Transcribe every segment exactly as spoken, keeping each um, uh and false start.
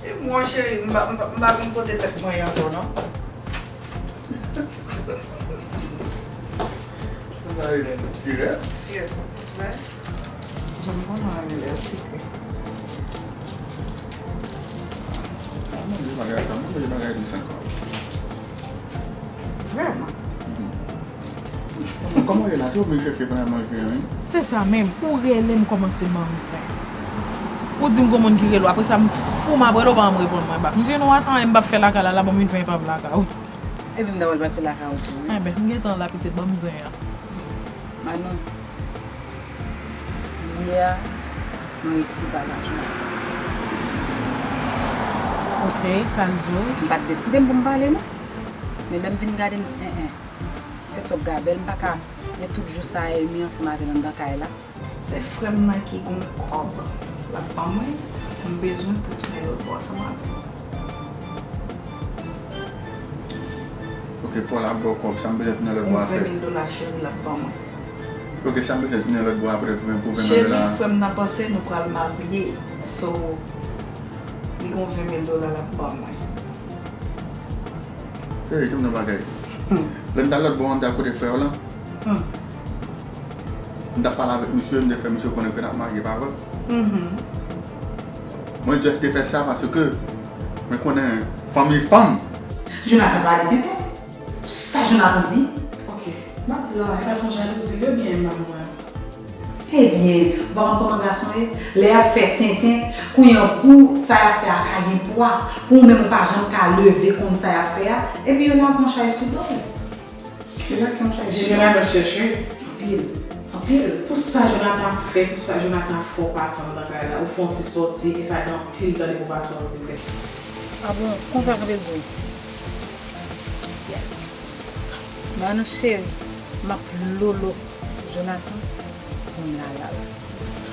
E mwen, cheri, m pa, m pa, m pa konn kote tèt mwen ye ankò, non. Sa e sirèt? Sirèt. Jan m konnen renmen lè sikre. Sa manje bagay, sa manje bagay dous ankò. Vrèman. Kòman w ye la? Te oblije chèche pandan manje an, wi. Se sa menm. Ou rele m kòmanse manzè. Ou di m gon moun ki rele w. Apre sa, m fou, m ap rele w, w pa janm reponn mwen bak. M di nou, anyen m p ap fè lakay la, la, bon, m vin fè epav lakay ou. Epi m ta pral pase lakay ou tou, wi. Enben, m gentan la, pitit, ban m zen an. Manon, yè a, mwen resi pale ak Jonathan. Ok, sa l di w? M pa t deside m pou m pale, non. Men lè m vin gade, m di, en, en. Se twòp gabèl, m pa ka gen tout jou sa a e mi ansanm avè l anndan kay la. Se frè m nan ki gon kòb l ap ban mwen, m bezwen pou tounen lòt bò ansanm avè l. Ok, fò l ap ba w kòb, sa m bezwen tounen lòt bò a fè. Gon ven mil dola cheri l ap ban mwen. Ok, sa m bezwen tounen lòt bò a pou ven, pou ven mil dola. Cheri, frè m nan panse nou pral marye. So, li gon ven mil dola l ap ban mwen. Ey, tou m nan bagay. Lè m t al lòt bò a, m t al kote frè w lan. M t ap pale avèk misye, m te fè misye konnen ke n ap marye, pa vre? Mwen just te fè sa paske mwen konnen fanmi fanm. Jonathan pale tenten. Sa Jonathan di? Ok, m ap di l anlè, sa se yon jalouzi li oubyen m pa konprann? Ebyen, ou pa konn kòman gason ye? Lè y ap fè tenten, kounye a pou sa y ap fè a ka gen pwa, pou ou menm ou pa janm ka leve konn sa y ap fè a, epi yo lage yon chay sou do w. Yo lage yon chay sou do w. Jonathan chèch wi. Anpil, anpil. Pou sa Jonathan ap fè, pou sa Jonathan ap fè w pase anndan kay la, ou fè yon ti sòti, e sa gen anpil tan depi w pa sòti vre. A bon, konsa yo kanpe di w? Yes. Manou cheri, m ap lolo Jonathan pou m lala la.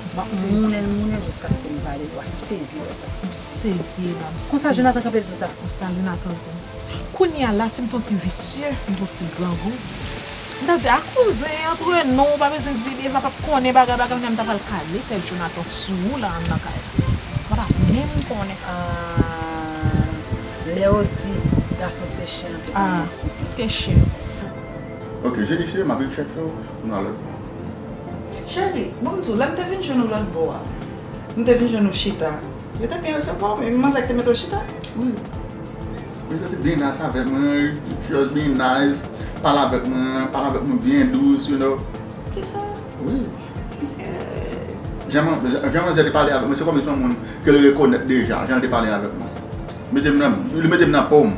M ap mounen l, mounen l jiskaske m vale. W a sezi wè sa. M sezi, Eva, m sezi. Konsa Jonathan kanpe di w sa? Konsa Jonathan di m. Kounye a la, si m t on ti visye, m t on ti grangou, m ta di, a kouzen, antre nou, ou pa bezwen di li, Eva p ap konnen bagay, bagay, kounye a m ta pral kale tèt Jonathan sou ou la anndan kay la. Ou pa t ap menm konnen. Ah, lè yo di gason se chen an, se pa manti. Ah, plis ke chen. Ok, jodi sou m ap vin chèche w pou nou al lòt bò. Cheri, bon m di w, lè m te vin jwenn ou lòt bò a, m te vin jwenn ou chita. Yo te byen resevwa w, men manzè ki te mete w chita? Wi. Wi, yo te byen nice avèk mwen, she was being nice, pale avèk mwen, pale avèk mwen byen dous, you know. Kisa? Wi. Eh. Jan man-, jan, jan manzè te pale avèk mwen, se kòmsi se yon moun ke l rekonèt deja, jan l te pale avèk mwen. Mete m nan, li mete m nan po m.